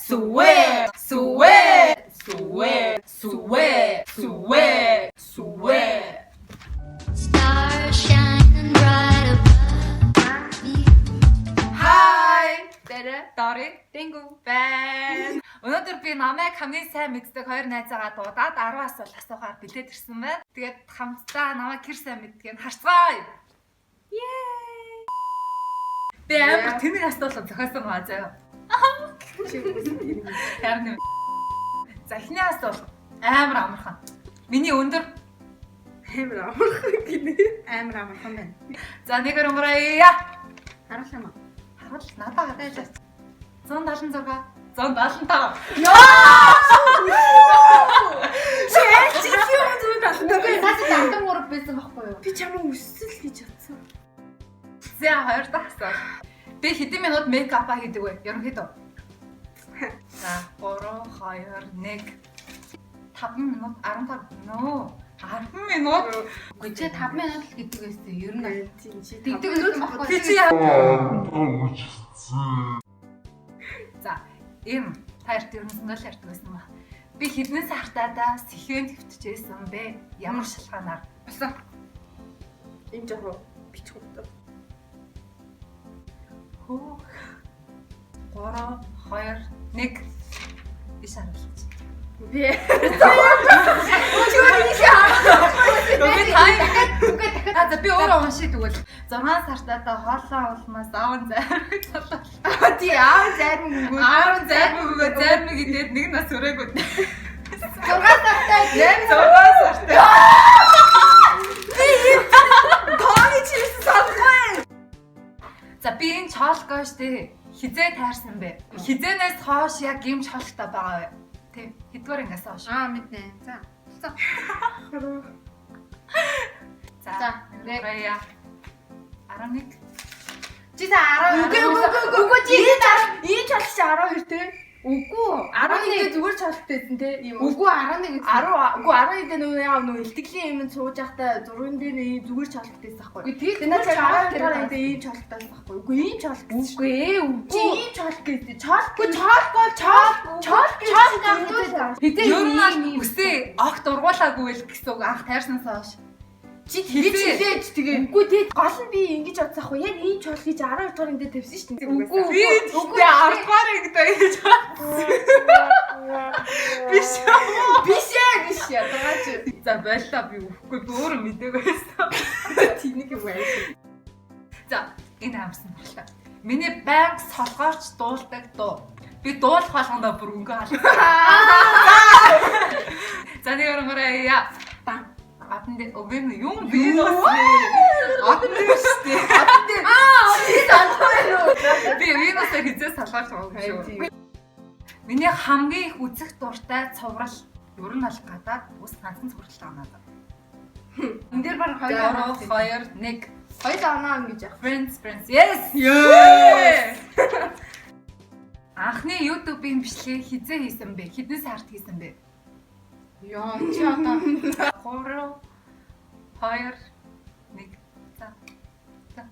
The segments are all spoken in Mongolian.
Сүвэ, сүвэ, сүвэ, сүвэ, сүвэ, сүвэ. Stars shining bright above me. Хай! Дэрэ. Дори Дингу. байна. Өнөөдөр би намайг хамгийн сайн мэддэг хоёр найзаагаа дуудаад 10 асуулт асуухаар бэлдээд ирсэн байна. Тэгээд хамтдаа намайг хэр сайн мэддгийг нь харцгаая. Yay! Би амар тэнэг асуулт зохиосон байгаа заяа. Харин юм. За, эхний асуулт амар амархан. Миний өндөр Амар амархан гинэ. Амар амархан байна. За, нэг өрөмрөя. Харуулах юм уу? Харуул, надаа гаргалаа. 176, 175. Чи аль чи юм зүүн талд. Үгүй, надад 73 байсан байхгүй юу? Би чамаа өссөн л гэж бодсон. За, хоёр дахь асуулт. Би хэдэн минут мейкапа хийдэг вэ? Ерөнхийдөө. За, 3 2 1. 5 минут, 15, нөө, 10 минут. Үгүй, чи 5 минут л гэдэг байсан. Ер нь бол Тийм, чи тэгдэг байсан байхгүй Би чи юу? яа. За, ийм та нарт ер нь зөндөл ярьдаг байсан ба. Би хэдэн сартаадаа сэхэнд хэвтчихсэн бэ? Ямар шалгаанаар? Болсон. Ийм жоохон бичих үү. Хөө. 3 2 1. Би шаруулж. Би Би та Үгүй, дахиад. А, за, би өөрөө уншия тэгвэл. 6 сартаадаа хоолоо улмаас аав зайрмаг толоо. Тий, аав зарим өгөө. Аав зайрмаг өгөө, зайрмаг идээд нэг нас өрөөгүй. 6 сартай. 6 сартай. Тооны чирсэн санахгүй. За, би энэ чолгоо штэ хизээ таарсан бэ? Хизээнээс хойш яг ийм чолтой байгаа вэ? Тэ, хэдгээр ангиас хойш. Аа, мэднэ. За. Болсон. За. За, нэг 11. Чи за 10. Үгүй, үгүй, үгүй, үгүй, чи Ийм чолч 12 те. Үгүй. 11 дээр зүгээр чолттой байсан те. Ийм Үгүй, 11 гэсэн. 10, үгүй, 11 дээр нөгөө яав нөгөө илтгэлийн юм сууж байхдаа зурган дээр нэг ийм зүгээр чолттой байсан байхгүй. Үгүй, тэр Тэр наад чолт 12 тэр дараа энэ ийм чолттой байсан байхгүй. Үгүй, ийм чолт гэсэн. Үгүй ээ, Чи үгүй. ийм чолт гэсэн. Чолт Үгүй, чолт бол чолт чолт чолт гэсэн. Хизээ Ер нь бол ийм үсээ огт ургуулаагүй л гэсэн үг, анх таарснаас хойш. Чи тэгэж хилээж тэгээ. Үгүй, тий. Гол нь би ингэж бодсон ахгүй. Яг ийм чолт хийж 12 дугаар энэ дээр тавьсан шүү дээ. Үгүй. Би Үгүй. 10 дугаар ангид ингэж бодсон. Биш үү? Биш ээ, биш ядгаа чи. За, боллоо, би өгөхгүй, би өөрөө мдээгүй байсан. Тэнэг юм байна. За, энэ амсан боллоо. Миний байнга солгоорч дуулдаг дуу. Би дуулах болгондоо бүр өнгө халах. За, нэг өрөнгөрөө яа. Бан. Адан дээр өвөн юм би нөөс. Адан дээр шүү дээ. Адан дээр. Аа, чи санахгүй юу? Би Венусаар хизээ солгоорч байгаа юм шүү. Миний хамгийн их үзэх дуртай цуврал, ер нь бол гадаад ус ганцхан цувралтай байгаа надад. Энэ дээр баг 3 2 2 1. Хоёр оноо ингэж явах. Friends, Friends. Yes. Yes. Анхны YouTube-ийн бичлэгийг хизээ хийсэн бэ? Хэдэн сард хийсэн бэ? Йоо, чи одоо 3 2 1. За. За.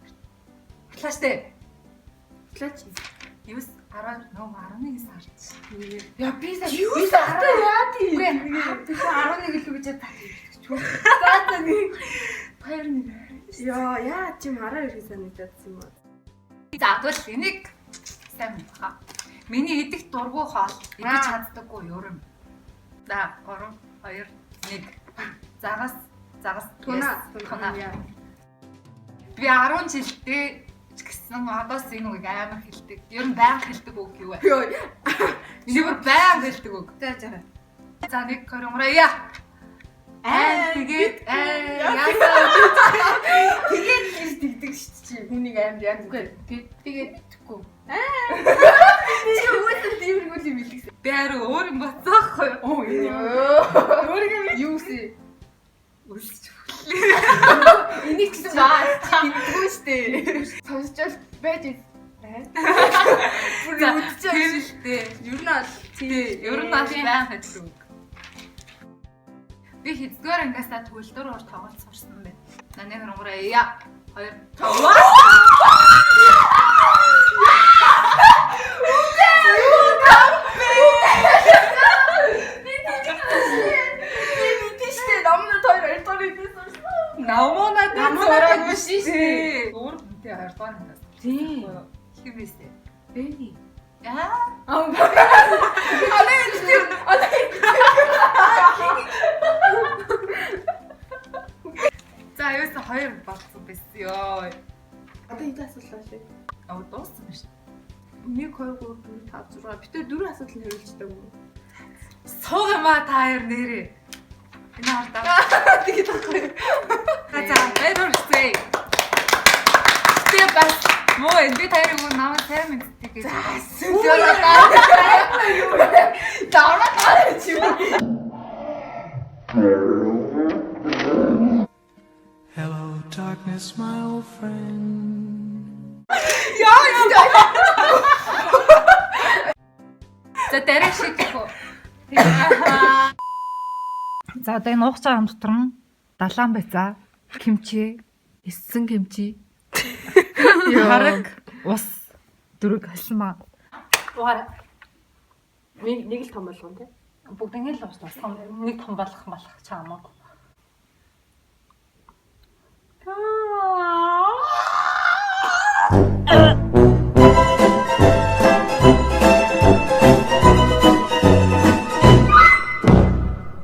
Хутлаа штэ. Флач. 9 12, нөө, 11 сард. Яа, би сая Юу сахтай яа тий. Үгүй, би 11 л гэж таа. За за, нэг. 2 1. Йоо, яа чи 12 хий санагдсан юм уу? За, тэгвэл энийг сайн мэдэх. Миний идэх дургу хоол, идэж чаддаггүй ер нь. За, 3 2 1. Загас, загас. Туна, Yes, туна. Би 10 жилдээ ч гэсэн одоос энэ үгийг амар хэлдэг. Ер нь байнга хэлдэг үг юу вэ? Йоо. Миний бүр байнга хэлдэг үг. За за. За, 1 2 3 яа. Аа, тэгээд аа яасан. Тэгээд л гэж тэгдэг шүү дээ чи. Хүнийг амар яа. Үгүй, тэгээд тэгэхгүй. Чи өөсөө тиймэрхүү юм хэлсэн. Би харин өөр юм бодсон байхгүй юу? Оо, энэ юм. Өөрийгөө Юу вэ? Үлсч. Энийг ч гэсэн баа тэгдэггүй шүү дээ. Сонсчол байж бүр За, үдчихэж тийм л дээ. Ер нь бол Тий, ер нь бол байнга хэлдэг үг. Би хэддүгээр ангиасаа төгөлдөр уур тоглолт сурсан бэ? На, 1 3 яа. 2 5. Хэн байсан? Бэни. Яа. Аа. Алаа энэ алаа. За юусэн хоёр болцсон байсан ёо. Одоо хэдэн асуудал байна? Аа дууссан байна шүү. 1 2 3 4 5 6. Бид тэр дөрвөн асуудал нь хариулцдаг юм. Сууг юм аа та хоёр нэрээ. Энэ хардаа. Тэгээд байхгүй. За баяр хүргэе. Тэгээ бас муу энэ би таярыг үн намайг сайн мэддэг гэж. За ороод гарч юм. Hello, darkness, my old friend. За дараа шиг гэх үү. За одоо энэ уух цагаан дотор нь далаан байцаа, кимчи, Эссэн кимчи. хараг, ус дөрөг халимаа. Угаар Нэг нэг л том болгоно те. бүгднийг л уучлаа. Нэг том болох малах чамаагүй.